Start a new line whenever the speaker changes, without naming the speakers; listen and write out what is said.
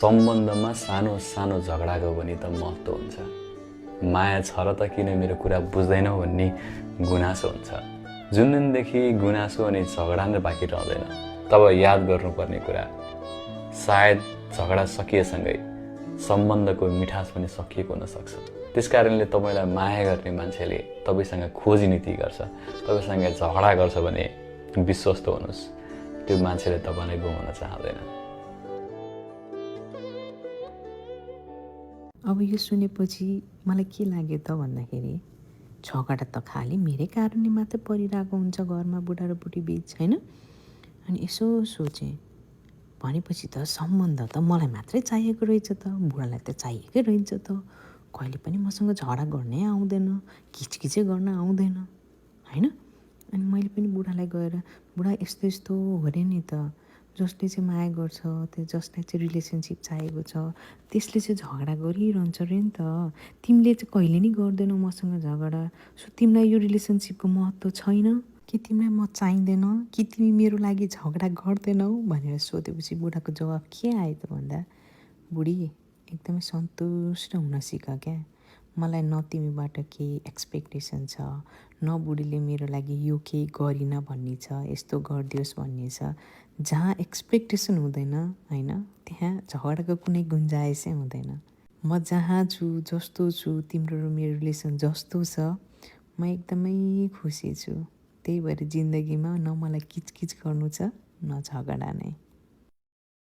सम्बन्धमा सानो सानो झगडाको पनि त महत्त्व हुन्छ। माया छ र त किन मेरो कुरा बुझ्दैनौ भन्ने गुनासो हुन्छ। जुन दिनदेखि गुनासो अनि झगडा नै बाँकी रहँदैन तब याद गर्नुपर्ने कुरा सायद झगडा सकिएसँगै सम्बन्धको मिठास पनि सकिएको हुनसक्छ। त्यसकारणले तपाईँलाई माया गर्ने मान्छेले तपाईँसँग खोजी नीति गर्छ, तपाईँसँग झगडा गर्छ भने विश्वस्त हुनुहोस्, त्यो मान्छेले तपाईँलाई गुमाउन चाहँदैन।
अब यो सुनेपछि मलाई के लाग्यो त भन्दाखेरि झगडा त खालि मेरै कारणले मात्रै परिरहेको हुन्छ घरमा बुढा र बुढी बिच, होइन? अनि यसो सोचेँ, भनेपछि त सम्बन्ध त मलाई मात्रै चाहिएको रहेछ त, बुढालाई त चाहिएकै रहेछ त। कहिले पनि मसँग झगडा गर्नै आउँदैन, किचकिचै गर्न आउँदैन, होइन? अनि मैले पनि बुढालाई गएर, बुढा यस्तो यस्तो हो अरे नि त, जसले चाहिँ माया गर्छ, त्यो जसलाई चाहिँ रिलेसनसिप चाहिएको छ, त्यसले चाहिँ झगडा गरिरहन्छ अरे नि त। तिमीले चाहिँ कहिले नि गर्दैनौ मसँग झगडा, सो तिमीलाई यो रिलेसनसिपको महत्त्व छैन कि? तिमीलाई म चाहिँदैन कि? तिमी मेरो लागि झगडा गर्दैनौ भनेर सोधेपछि बुढाको जवाफ के आयो त भन्दा, बुढी एकदमै सन्तुष्ट हुन सिक क्या। मलाई न तिमीबाट केही एक्सपेक्टेसन छ, न बुढीले मेरो लागि यो केही गरिन भन्ने छ, यस्तो गरिदियोस् भन्ने छ। जहाँ एक्सपेक्टेसन हुँदैन, होइन, त्यहाँ झगडाको कुनै गुन्जाइसै हुँदैन। म जहाँ छु, जस्तो छु, तिम्रो र मेरो रिलेसन जस्तो छ, म एकदमै खुसी छु। त्यही भएर जिन्दगीमा न मलाई किचकिच गर्नु छ, न झगडा नै।